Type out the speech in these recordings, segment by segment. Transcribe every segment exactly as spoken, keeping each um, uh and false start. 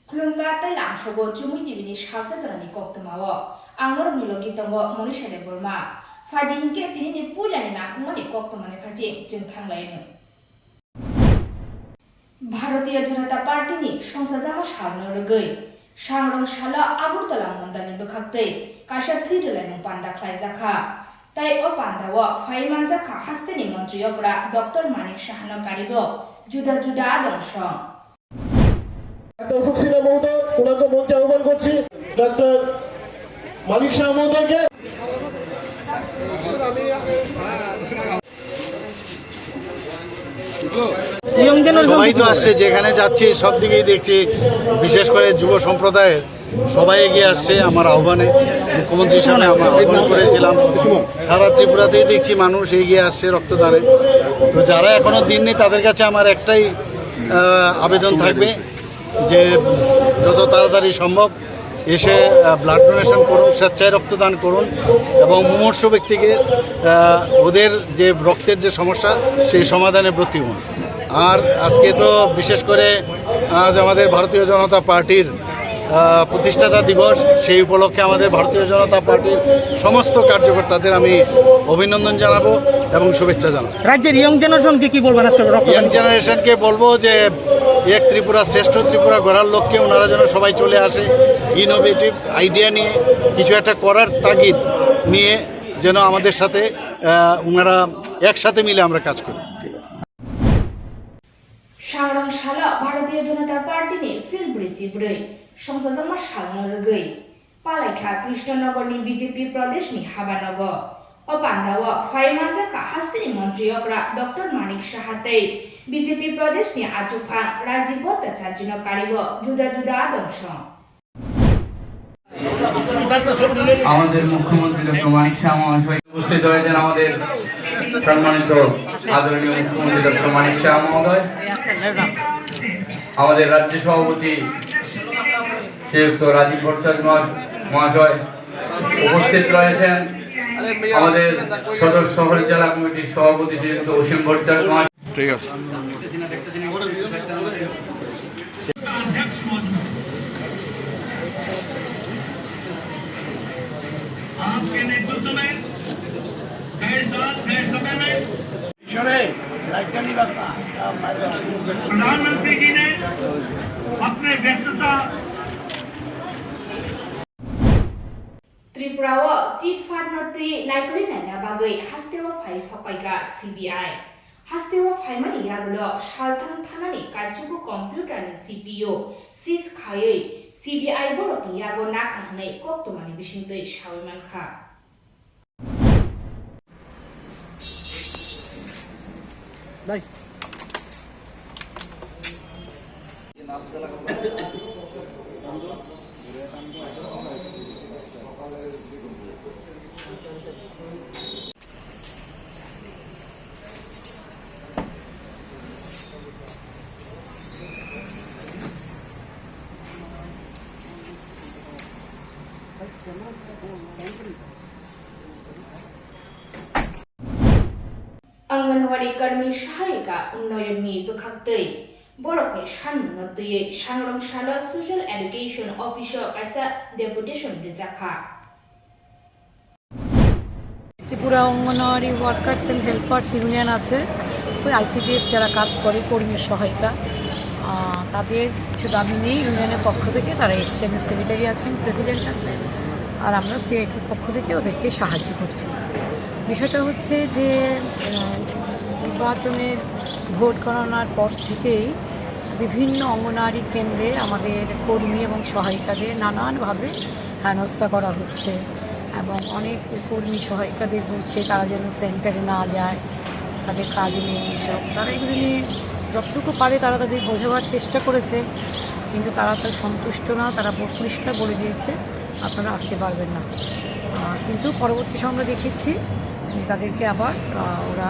Khulumkha tei lamsogo Chumui T V ni salsa jorani koktwmao. Ang norokni logi tongo Monisha Debbarma. Phaidi hinkhe tinini puilani nangkukmani koktwmani phachi chwng thanglaino. Bharatiya Janata Party ni songchajakma salno rwgwi Sangrong salo Agartala mondalni bwkhaktwi kaisa thwi rwlaimung panda khlaijakha. Tai o pandao phaiwi manjakha hasteni montri okra Doctor Manik Sahano karibo juda juda adong song. Doctor Ashok Sinha মহোদয়, ওনাকে মঞ্চে আহ্বান করছি। ডাক্তার মানিক শাহ মহোদয়কে। সবাই তো আসছে, যেখানে যাচ্ছি সব দিকেই দেখছি, বিশেষ করে যুব সম্প্রদায়ের সবাই এগিয়ে আসছে আমার আহ্বানে। মুখ্যমন্ত্রী হিসাবে আমরা আহ্বান করেছিলাম, সারা ত্রিপুরাতেই দেখছি মানুষ এগিয়ে আসছে রক্তদানে। তো যারা এখনো দিননি, তাদের কাছে আমার একটাই আহ, আবেদন থাকবে যে যত তাড়াতাড়ি সম্ভব এসে ব্লাড ডোনেশন করুন, স্বেচ্ছায় রক্তদান করুন এবং মুমূর্ষু ব্যক্তিকে আহ, ওদের যে রক্তের যে সমস্যা, সেই সমাধানে ব্রতী হন। আর আজকে তো বিশেষ করে আজ আমাদের ভারতীয় জনতা পার্টির আহ, প্রতিষ্ঠাতা দিবস, সেই উপলক্ষে আমাদের ভারতীয় জনতা পার্টির সমস্ত কার্যকর্তাদের আমি অভিনন্দন জানাবো এবং শুভেচ্ছা জানাবো। রাজ্যের ইয়াং জেনারেশনকে কি বলবেন আজকে রক্তদান? ইয়াং জেনারেশনকে বলবো যে এক ত্রিপুরা, শ্রেষ্ঠ ত্রিপুরা গড়ার লক্ষ্যে ওনারা যেন সবাই চলে আসে, ইনোভেটিভ আইডিয়া নিয়ে কিছু একটা করার তাগিদ নিয়ে যেন আমাদের সাথে আহ, ওনারা একসাথে মিলে আমরা কাজ করি। Sangrong salo Bharatiya Janata Party ni field bwrwi chibrwi songchajakma salno rwgwi palaikha Krishnanagar ni B J P Pradesh ni habanogo. O pandao phai manjakha hasteni montri okra Doctor Manik Saha tei B J P Pradesh ni achukphang Rajiv Bhattacharjino karibo juda juda adong song. আমাদের মুখ্যমন্ত্রী ডক্টর মানিক শাহ মহাশয় উপস্থিত হয়েছেন, আমাদের সম্মানিত আদরণীয় মুখ্যমন্ত্রী ডক্টর মানিক শাহ মহোদয়, আমাদের রাজ্য সভাপতি শ্রীযুক্ত রাজীব ভট্টাচার্য মহাশ-, মহাশয় উপস্থিত রয়েছেন, আমাদের সদর শহর জেলা কমিটির সভাপতি শ্রীযুক্ত অসীম ভট্টাচার্য মহাশয়। ঠিক আছে। आपके नेतृत्व में गए साल, गए समय में प्रधानमंत्री जी ने अपने व्यस्तता Tripura o chit fund no twi naikolwi naina bagwi hasteo phai sokpaikha C B I. Hasteo phaimani yagulo salthang thanani kaichugo computer ni C P U seize khaiwi C B I borokni yago nakha hwnwi koktwmani bisingtwi sawi mankha. Anganwadi karmi sahayika unnoyonni bwkhaktwi borokni sanmungno twiwi Sangrong salo Social Education Office o kaisa deputation rijakha. Tripura anganwadi workers and helpers union আছে, ওই আইসিডিএস যারা কাজ করে, কর্মী সহায়িকা, আহ, তাদের কিছু দাবি নিয়ে ইউনিয়নের পক্ষ থেকে তারা এসছে। আমি সেক্রেটারি আছেন, প্রেসিডেন্ট আছেন, আর আমরা সিআইটির পক্ষ থেকে ওদেরকে সাহায্য করছি। বিষয়টা হচ্ছে যে, আহ, নির্বাচনের ভোট গণনার পর থেকেই বিভিন্ন অঙ্গনওয়াড়ি কেন্দ্রে আমাদের কর্মী এবং সহায়িকাদের নানানভাবে হেনস্থা করা হচ্ছে এবং অনেক কর্মী সহায়িকাদের বলছে তারা যেন সেন্টারে না যায়, তাদের কাজ নেই এইসব। তারা এগুলো নিয়ে যতটুকু পারে তারা তাদের বোঝাবার চেষ্টা করেছে, কিন্তু তারা তো সন্তুষ্ট না। তারা ব-, পরিষ্কার বলে দিয়েছে, "আপনারা আসতে পারবেন না।" আহ, কিন্তু পরবর্তী সময় আমরা দেখেছি যে তাদেরকে আবার, আহ, ওরা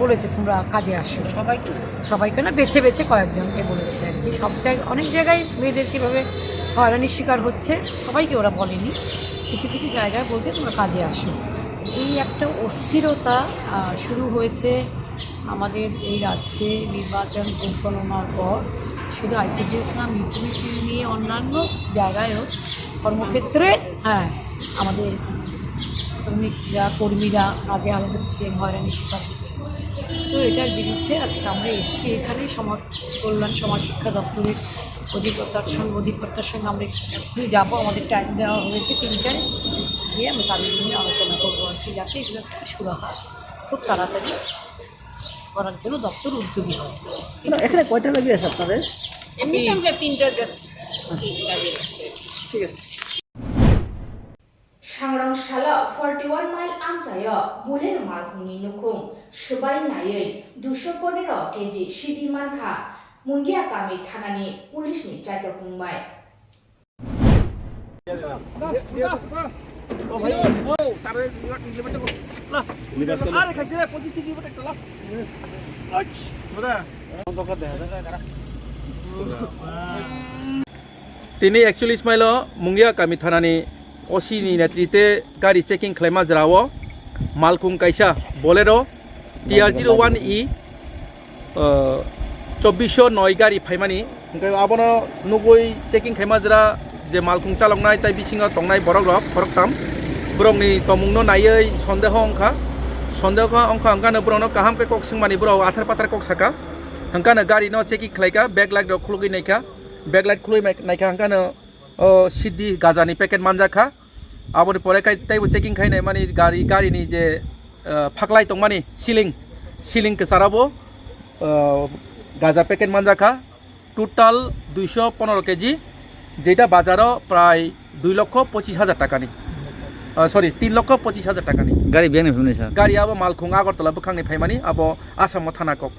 বলেছে, "তোমরা কাজে আসো।" সবাইকে? সবাইকে না, বেছে বেছে কয়েকজনকে বলেছে আর কি। সব জায়গায়, অনেক জায়গায় মেয়েদের কীভাবে হয়রানির শিকার হচ্ছে, সবাইকে ওরা বলেনি। কিছু কিছু জায়গায় বলছে, "তোমরা কাজে আসো।" এই একটা অস্থিরতা, আহ, শুরু হয়েছে আমাদের এই রাজ্যে নির্বাচন ভোট গণনার পর। শুধু আইসিডিএস না, মিড ডে মিল নিয়ে অন্যান্য জায়গায়ও কর্মক্ষেত্রে, হ্যাঁ, আমাদের শ্রমিকরা, কর্মীরা কাজে আলাদা সেম হয়রানি শিকার হচ্ছে। তো এটার বিরুদ্ধে আজকে আমরা এসেছি এখানে সমাজ কল্যাণ, সমাজ শিক্ষা দপ্তরের অধিকর্তার সঙ্গে, অধিকর্তার সঙ্গে আমরা এক্ষুনি যাবো। আমাদের টাইম দেওয়া হয়েছে তিনটায়, গিয়ে আমরা তাদের নিয়ে আলোচনা করবো আর কি, যাতে এগুলো একটা সুরাহা খুব তাড়াতাড়ি করার জন্য দপ্তর উদ্যোগী হয়। না, এখানে কয়টা লেভেল আছে আপনাদের? এমনি তো আমরা তিনটা, জাস্ট তিনটা লেভেল আছে। ঠিক আছে। Sangrong salo forty one mile amchaio Buleno malkhungni nukhung swbai naiwi duiso pondro kg sidi mankha Mungia kami thanani police ni chaitokmung bai. Tini ekchollish mile o Mungia kami thanani O C ni netrite gari checking khlaima jora o malkhung kaisa Bolero T R zero one E, uh, chobbish noi gari phaimani. Hwnkhe abono nugwi checking khaima jora je malkhung chaloknai tai bisingo tongnai borok rok khoroktham. Borokni tongmungno naiwi sondeho wngkha. Sondeho wngkha, wngkhano borokno kaham khe kok swngmani borok athar pathar kok saka. Hwnkhe ano gari no checking khlaikha, back light rok khulugwi naikha. Back light khulugwi naikha, hwnkhe ano o sidi gajani packet manjakha. Aboni pore kai teibo checking khai naimani gari, garini je, ah, phaklai tongmani ceiling, ceiling kwcharo bo, ah, gaja packet manjakha. Total duiso pondro kg, jeita bazaro prai dui lokho pochis hajar takani. Ah, sorry, tin lokho pochis hajar takani. Gari biyangni phunuknai sir? Gari abo malkhung Agartala bwkhakni phaimani, abo Assam o thana kok.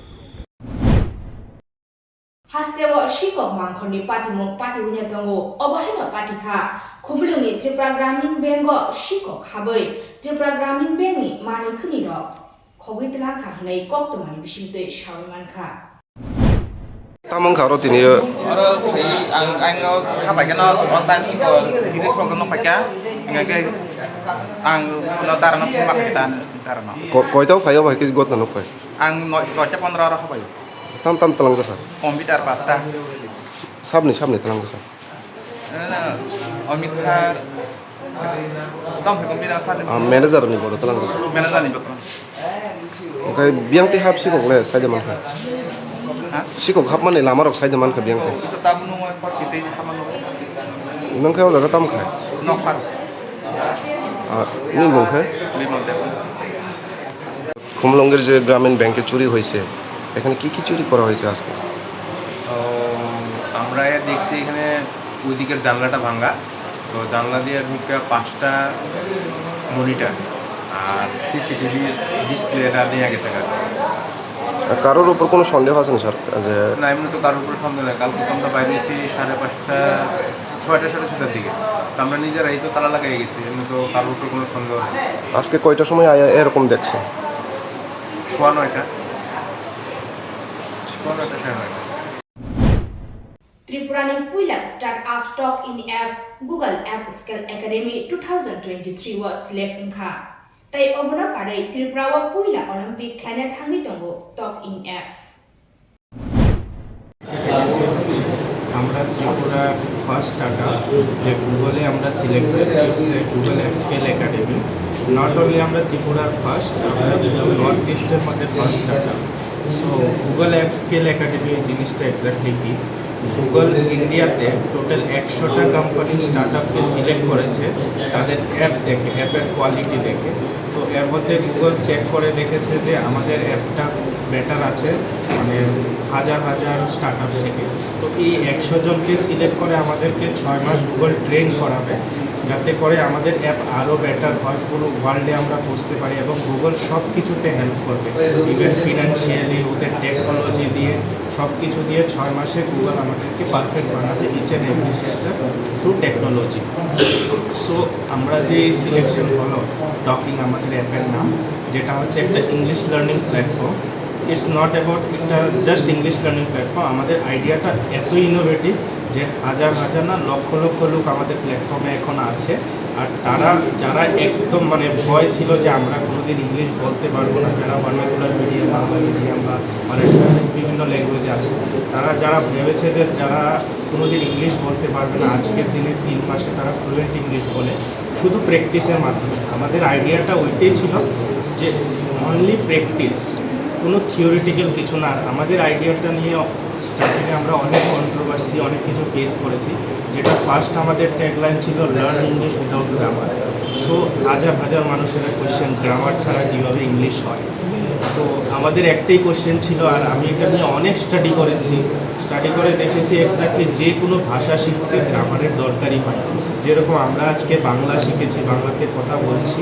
Hasteo sikok mangkhorni patimung patiwino tongo, obo haino patikha Khumulwngni Tripura Gramin Bank o sikok habwi Tripura Gramin Bank ni manwi khwnirok khogwi twlangkha hwnwi koktwmani bisingtwi sawi mankha. Tamo wngkha oro tini o? Oro phai ang, ang o habai kheno o time o giri program no paikha, hingkhe ang no dara no phone ma khaikha ta, dara no. Ko-, koita o phai o bai khe gotna no phai? Ang noi, noita pondro oro habai. Tam tam talang jakha? Computer pasta. Sabni, sabni talang jakha? Eh, Amit sir. Tam se computer sir. Ah, manager ni bodo talang jakha? Manager ni bodo. Oke, biyang ti hap sikok le, sai de mankha? Ha? Sikok hap mani lama rok sai de mankha biyang ti? Tabuk no, por kiti hama no. Nang khe o jaga tam khai? Nokphar. Ah, ni mung khe? Bimol Deb. খুমলুঙ্গির যে গ্রামীণ ব্যাংকে চুরি হয়েছে, এখানে কি কি চুরি করা হয়েছে আজকে? তো আমরা দেখছি এখানে ওইদিকের জানলাটা ভাঙা, তো জানলা দিয়ে ঢুকে পাঁচটা মনিটর আর সিসিটিভি ডিসপ্লে এটা নিয়ে গেছে কালকে। আর কারোর উপর কোনো সন্দেহ আছে না স্যার? যে না, এমনি তো কারোর উপর সন্দেহ নেই। কালকে তো আমরা বাইরে এসেছি সাড়ে পাঁচটা, ছয়টা, সাড়ে ছয়টার দিকে। তো আমরা নিজেরাই তো তালা লাগাই গেছি, এমনি তো কারোর উপর কোনো সন্দেহ নেই। আজকে কয়টার সময় আয়া এরকম দেখছেন? সোয়া নয়টা। সোয়া নয়টা, সাড়ে নয়টা। Tripura ni puila startup Talk in Apps Google App Skill Academy two thousand twenty-three o select wngkha. Tei obono karwi Tripura o puila Olympic khlaina thangwi tongo Talk in Apps. আমরা ত্রিপুরার ফার্স্ট স্টার্টআপ, যে গুগলে আমরা সিলেক্ট করেছি, Google app skill academy. Not only আমরা ত্রিপুরার ফার্স্ট, আমরা পুরো নর্থ ইস্টের মধ্যে first startup. So Google app skill academy এই জিনিসটা এক্স্যাক্টলি কি? গুগল ইন্ডিয়াতে টোটাল একশোটা কোম্পানি স্টার্টআপকে সিলেক্ট করেছে তাদের অ্যাপ দেখে, অ্যাপের কোয়ালিটি দেখে। তো এর মধ্যে গুগল চেক করে দেখেছে যে আমাদের অ্যাপটা বেটার আছে, মানে, হাজার হাজার স্টার্টআপ থেকে। তো এই একশো জনকে সিলেক্ট করে আমাদেরকে ছয় মাস গুগল ট্রেন করাবে, যাতে করে আমাদের অ্যাপ আরও বেটার হয়, পুরো ওয়ার্ল্ডে আমরা পৌঁছতে পারি এবং গুগল সব কিছুতে হেল্প করবে, ইভেন ফিনান্সিয়ালি, ওদের টেকনোলজি দিয়ে, সব কিছু দিয়ে ছয় মাসে গুগল আমাদেরকে পারফেক্ট বানাবে each and every sector through technology. So আমরা যে এই সিলেকশন হলো, টকিং আমাদের অ্যাপের নাম, যেটা হচ্ছে একটা English learning platform. It's not about একটা জাস্ট ইংলিশ লার্নিং প্ল্যাটফর্ম। আমাদের আইডিয়াটা এত ইনোভেটিভ যে হাজার হাজার না, লক্ষ লক্ষ লোক আমাদের প্ল্যাটফর্মে এখন আছে। আর তারা, যারা একদম মানে ভয় ছিল যে আমরা কোনোদিন ইংলিশ বলতে পারবো না, যারা ভার্নাকুলার মিডিয়াম, বাংলা মিডিয়াম বা অনেক বিভিন্ন ল্যাঙ্গুয়েজে আছে, তারা যারা ভেবেছে যে যারা কোনোদিন ইংলিশ বলতে পারবে না, আজকের দিনে তিন মাসে তারা ফ্লুয়েন্ট ইংলিশ বলে, শুধু প্র্যাকটিসের মাধ্যমে। আমাদের আইডিয়াটা ওইটাই ছিল যে অনলি প্র্যাকটিস, কোনো থিওরিটিক্যাল কিছু না। আর আমাদের আইডিয়াটা নিয়ে স্টার্টিংয়ে আমরা অনেক কন্ট্রোভার্সি, অনেক কিছু ফেস করেছি। যেটা ফার্স্ট আমাদের ট্যাগলাইন ছিল, "learn English without grammar." So হাজার হাজার মানুষের কোয়েশ্চেন, "গ্রামার ছাড়া কীভাবে ইংলিশ হয়?" তো আমাদের একটাই কোয়েশ্চেন ছিল, আর আমি এটা নিয়ে অনেক স্টাডি করেছি। স্টাডি করে দেখেছি এক্স্যাক্টলি যে কোনো ভাষা শিখতে গ্রামারের দরকারই হয়। যেরকম আমরা আজকে বাংলা শিখেছি, বাংলাতে কথা বলছি,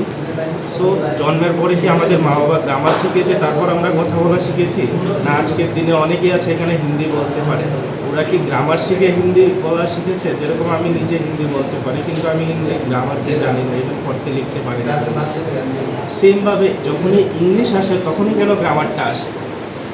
সো জন্মের পরে কি আমাদের মা বাবা গ্রামার শিখেছে, তারপর আমরা কথা বলা শিখেছি? না, আজকের দিনে অনেকেই আছে এখানে হিন্দি বলতে পারে, ওরা কি গ্রামার শিখে হিন্দি বলা শিখেছে? যেরকম আমি নিজে হিন্দি বলতে পারি, কিন্তু আমি হিন্দি গ্রামারকে জানি না, ইভেন পড়তে লিখতে পারি না। সেমভাবে যখনই ইংলিশ আসে, তখনই কেন গ্রামারটা আসে?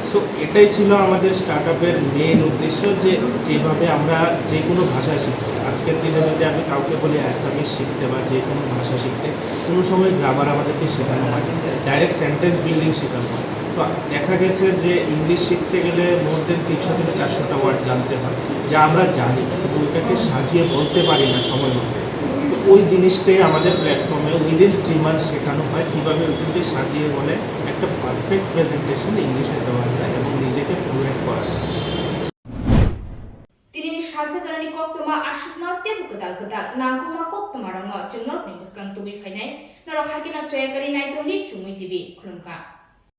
সো এটাই ছিল আমাদের স্টার্ট আপের মেইন উদ্দেশ্য, যে যেভাবে আমরা যে কোনো ভাষা শিখছি। আজকের দিনে যদি আমি কাউকে বলি অ্যাসামিস শিখতে বা যে কোনো ভাষা শিখতে, কোনো সময় গ্রামার আমাদেরকে শেখানো হয়, ডাইরেক্ট সেন্টেন্স বিল্ডিং শেখানো হয়। তো দেখা গেছে যে ইংলিশ শিখতে গেলে মোর দেন তিনশো থেকে চারশোটা ওয়ার্ড জানতে হয়, যা আমরা জানি, শুধু ওটাকে সাজিয়ে বলতে পারি না সময় মতো। তো ওই জিনিসটাই আমাদের প্ল্যাটফর্মে উইদিন থ্রি মান্থস শেখানো হয়, কীভাবে ওইগুলোকে সাজিয়ে বলে একটা পারফেক্ট প্রেজেন্টেশন ইংলিশে দেওয়া যায় এবং নিজেকে ফ্লুয়েন্ট করা যায়। Tinini salsa jorani koktwma aswkno teibo kwtal kwtal nangkukma koktwmarokno chwng norokni bwskang tubui phainai. Norok haikhe no Choyakari Naitongni Chumui T V khulumkha.